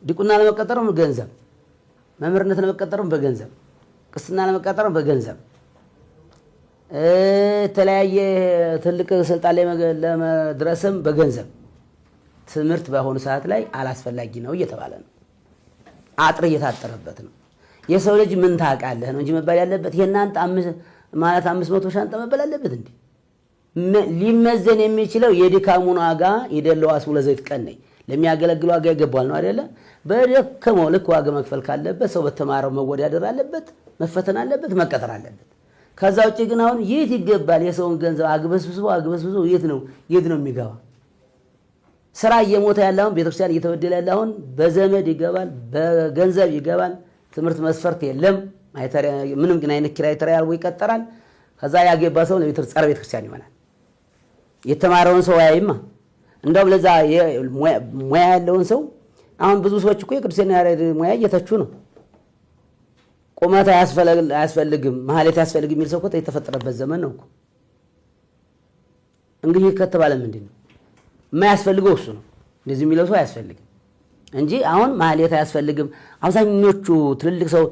ዲቁና ለመቀጠርም ገንዘብ፣ መምህርነት ለመቀጠርም በገንዘብ፣ ቅስና ለመቀጠርም በገንዘብ፣ የተለያየ ትልቅ ስልጣን ላይ ለመድረስም በገንዘብ። ትምህርት በአሁኑ ሰዓት ላይ አላስፈላጊ ነው እየተባለ ነው። አጥር እየታጠረበት ነው። የሰው ልጅ ምን ታውቃለህ ነው እንጂ መባል ያለበት፣ ይሄን አንተ ማለት 500 ሻንጣ መባል አለበት እንዴ? ሊመዘን የሚችለው የድካሙን ዋጋ። ይደለው አስቡ ለዘይት ቀነይ፣ ለሚያገለግል ዋጋ ይገባዋል ነው አይደለ? በደከመው ልክ ዋጋ መክፈል ካለበት ሰው በተማረው መወዳደር አለበት፣ መፈተን አለበት፣ መቀጠር አለበት። ከዛ ውጭ ግን አሁን የት ይገባል? የሰውን ገንዘብ አግበስብሶ አግበስብሶ የት ነው የሚገባ? ስራ እየሞተ ያለ፣ አሁን ቤተክርስቲያን እየተበደለ ያለ፣ አሁን በዘመድ ይገባል፣ በገንዘብ ይገባል። ትምህርት መስፈርት የለም። ምንም ግን አይነት criteria አልቦ ይቀጠራል። ከዛ ያገባ ሰው ጸረ ቤተክርስቲያን ይሆናል። የተማረውን ሰው አያይማ። እንደውም ለዛ ሙያ ያለውን ሰው፣ አሁን ብዙ ሰዎች እኮ የቅዱስ ያሬድ ሙያ እየተቹ ነው። ቁመት አያስፈልግም፣ ማህሌት አያስፈልግም የሚል ሰው እኮ የተፈጠረበት ዘመን ነው እኮ። እንግዲህ ከተባለ ምንድን ነው የማያስፈልገው? እሱ ነው። እንደዚህ የሚለው ሰው አያስፈልግም እንጂ አሁን ማህሌት አያስፈልግም። አብዛኞቹ ትልልቅ ሰው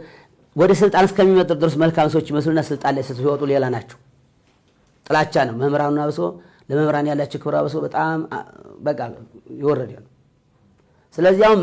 ወደ ስልጣን እስከሚመጡ ድረስ መልካም ሰዎች ይመስሉና ስልጣን ላይ ሲወጡ ሌላ ናቸው። ጥላቻ ነው። መምህራኑን አብሶ፣ ለመምህራን ያላቸው ክብር አብሶ በጣም በቃ የወረደ ነው። ስለዚህ አሁን